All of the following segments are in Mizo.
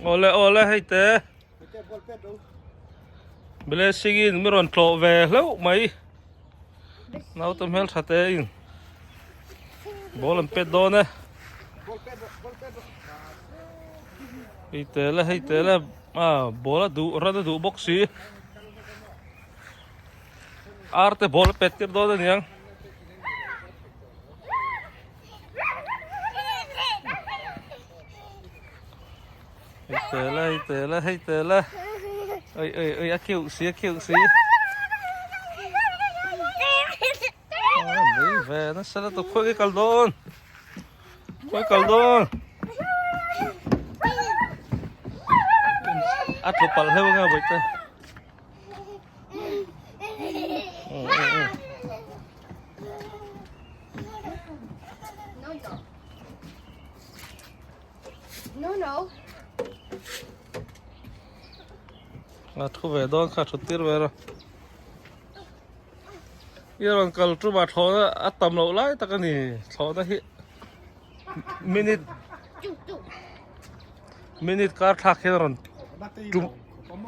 Awle awle hei te Blessing in mi rawn tlawh ve hlauh mai naute hmel tha te in ball an pet dawn e hei te le hei te le ah ball a duh ran a duh bawk si ar te ball a pet tir dawn aniang. Hei te la, hei te la, hei te la. Oi, oi, oi, a cute si, a cute si. Đi về nó sẽ là tụi khuya cái cầu đôn. Khuya cầu đôn. A tụi pal heo nga vậy ta. No no. A thu ve dawn kha thut tir ve rawh. I rawn kal tum a thlawhna a tam loh lai tak a ni thlawhna hi minute minute kar thlak hian a rawn tum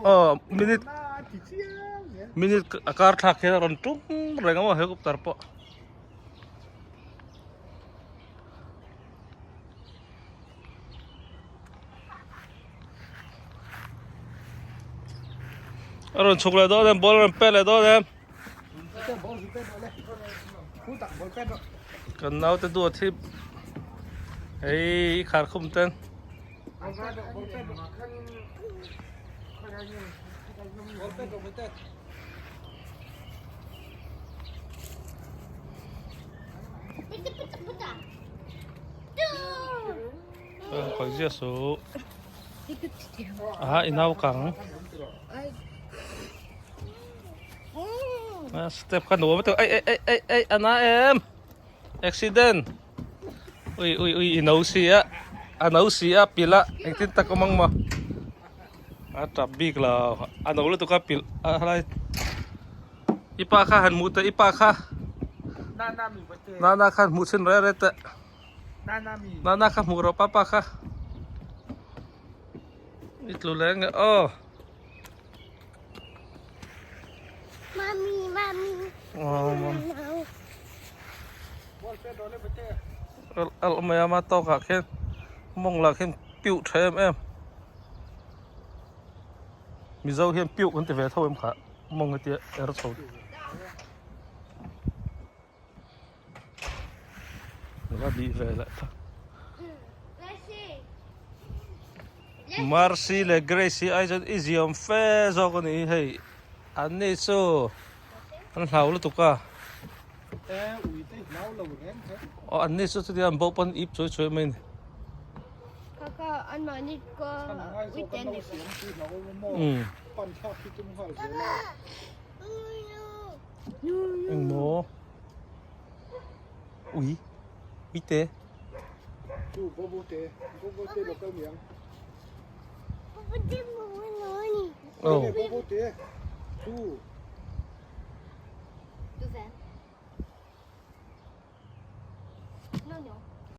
aw minute minute kar thlak hian a rawn tum reng a maw helicopter pawh. A rawn chhuk leh dawn em ball a rawn pet leh dawn em kan naute duat hi hei i khar khum ten Khawih zia suh a inau kang step kha nuam te ai ai ai ai ai ana em accident ui ui ui i no si a a no si a pil a engtin tak awm ang maw a tap bik lo a no lutuk a pil a helai i pa kha han hmuh teh i pa kha nana khan hmuh chhin reh reh teh nana kha hmuh rawh papa kha i tlu leh nge aw Mami mami aw mami al mai a ma tawk ah khian mawng lah khian piuh tha em em Mizo hian piuh kan ti ve tho em kha. Mawng a tia er chho. Va bih ve leh ta. Mercy leh Grace hi ai chuan i ziam fe zawk a ni hei. An ni chu an hlau lutuk a. Aw an ni chu chutia an bo pawn ip chuai chuai mai a ni. Kaka an mahni ka uite an ni. Umm. Engmaw? Ui. Uite. Oh.